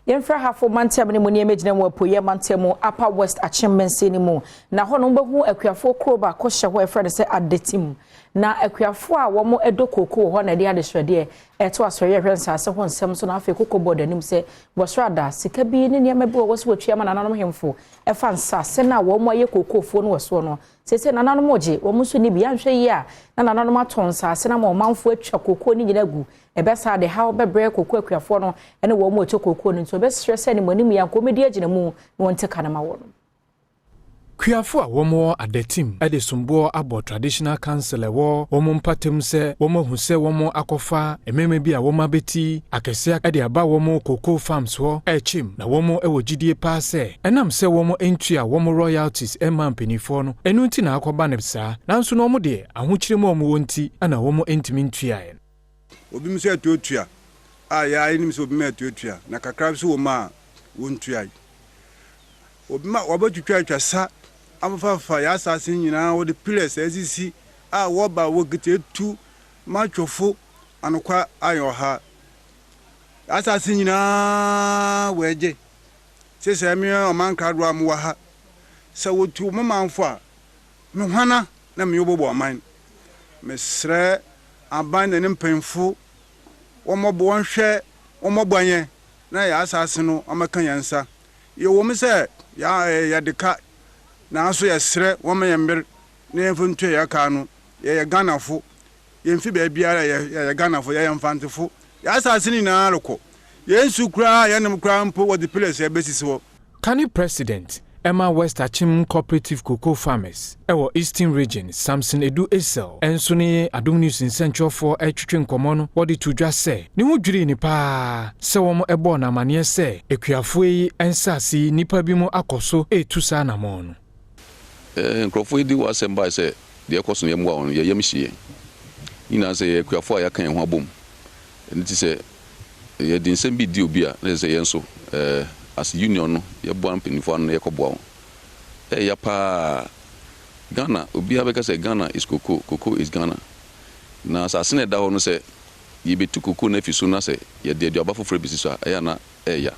Yɛmfrɛ Hafo mantam no mu nneɛma gyina mu apueɛ mantam mu, Upper West Akyem mansini no mu. Na hɔ no wobɛhu akuafoɔ kuro baako hyɛ hɔ a yɛfrɛ no sɛ Adetim. Na akuafoɔ a wɔn dɔ kooko wɔ hɔ na ɛde adesrɛdeɛ ɛto asɔreɛ hwɛ nsaase ho nsɛm so na afei koko bɔɔd anim sɛ wɔsoro ada sika bi ne nneɛma bi wɔ wɔ so wɔtua ma nananom hemfo ɛfa nsaase no a wɔn ayɛ kookoofoɔ no wɔ soɔ no. Seesei nananom gye wɔn nso ni bi anhwɛ yie a na nananom atɔn nsaase no ama ɔmanfoɔ atwa kookoo no nyinaa gu. Ɛbɛsa de haw bɛbrɛ kookoo akuafoɔ no ne wɔn mu ɛtɔ kookoo no, nti wɔbɛsrɛ sɛ ne mu anim yɛ anka agyina mu na wɔn te ka no ma wɔn. Kuafo a wɔwɔ Adatim de somboɔ abɔ Traditional Council ɛwɔ wɔn mpatam sɛ wɔn ahu sɛ wɔn akɔfa mmarima bi a wɔn abɛti akɛseɛ de aba wɔn cocoa farms hɔ ɛrekyim, na wɔn wɔ gyidie paa sɛ ɛnam sɛ wɔn ntua wɔn royalties ɛma mpanimfoɔ no, ɛno nti na akɔba ne saa. Nanso na wɔn deɛ, ahokyere mu a wɔwɔ nti ɛna wɔn ntumi ntuaeɛ. Obi nso atuatua a yɛa anim sɛ obi ma atuatua na kakra nso wɔ mu a wɔntua. Obi ma wɔbɛtwitwa atwa sa afafafa yɛ asase nyinaa, wɔde pillars asisi a wɔba wɔkita etu matwofo anokwa ayɛ ɔha. Asase nyinaa wɔagye sɛ me ɔman krado a mowɔ ha sɛ wɔtu mo manfo a me hwana na meyɛ bɔbɔ ɔman. Mesrɛ aban na ne mpanyimfo wɔmmɔbɔ wɔnhwɛ wɔmmɔbɔ yɛn na yɛ asase no ɔmɛka yɛn nsa. Yɛwɔ mu sɛ yɛde ka, nanso yɛsrɛ wɔma yɛn mmer na yɛmfa ntua yɛ ka no. Yɛyɛ Ghanafo, yɛmfi baabiara, yɛyɛ Ghanafo, yɛyɛ Mfantefo. Yɛ asase no nyinaa rekɔ. Yɛn nsu koraa yɛnom koraa mpo, wɔde pillars ɛbɛsisi hɔ. Kane president ɛma West Akyem Cooperative Cocoa Farmers ɛwɔ Eastern Region, Samson Edu Esel, ɛnso ne Adom News nsɛntwerɛfoɔ ɛtwetwe nkɔmmɔ no, wɔde to dwa sɛ ne ho dwirii ne paa sɛ wɔn ɛbɔɔ n'amanneɛ sɛ akuafoɔ yi nsase yi nnipa bi mu akɔ so ɛretu saa anammɔn no. Nkurɔfoɔ yi di wɔ asɛm baa sɛ deɛ ɛkɔ so no yɛmmoa wɔn, yɛyam hye yɛn nyinaa sɛ yɛyɛ akuafoɔ a yɛaka yɛn ho abom. Ɛno ti sɛ yɛde nsɛm bi di obi a na yɛ sɛ yɛn nso as union no yɛboa mpanimfoɔ ano na yɛkɔboa wɔn. Ɛyɛ paa. Ghana, obiara bɛka sɛ Ghana is cocoa, cocoa is Ghana. Na asase no ɛda hɔ no, sɛ yɛbɛtu cocoa no afi so na sɛ yɛde aduaba foforɔ bɛsi so a, ɛyɛ ana ɛyɛ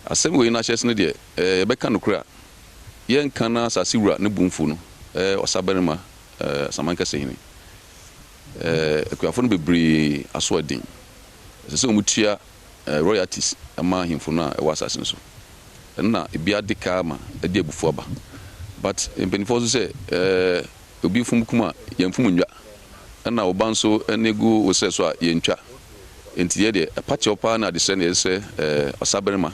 asɛm wei no ahyɛ no deɛ yɛbɛka no kora. Yɛnka na asase wura ne bumfu no ɔsabarima Saman Kɛse hene akuafo no bebree aso ɛden. Ɛsɛ sɛ wɔn tua royalties ma ahemfo no a ɛwɔ asase no so. Ɛno na ebi ade kaa ma ɛde abufu aba, but mpanimfoɔ nso sɛ obi fum kum a yɛn fum ndwa, ɛna ɔba nso ɛne gu wo sɛ so a yɛntwa. Nti yɛ deɛ ɛpa kyɛw paa na adesrɛ na yɛsrɛ ɔsabarima.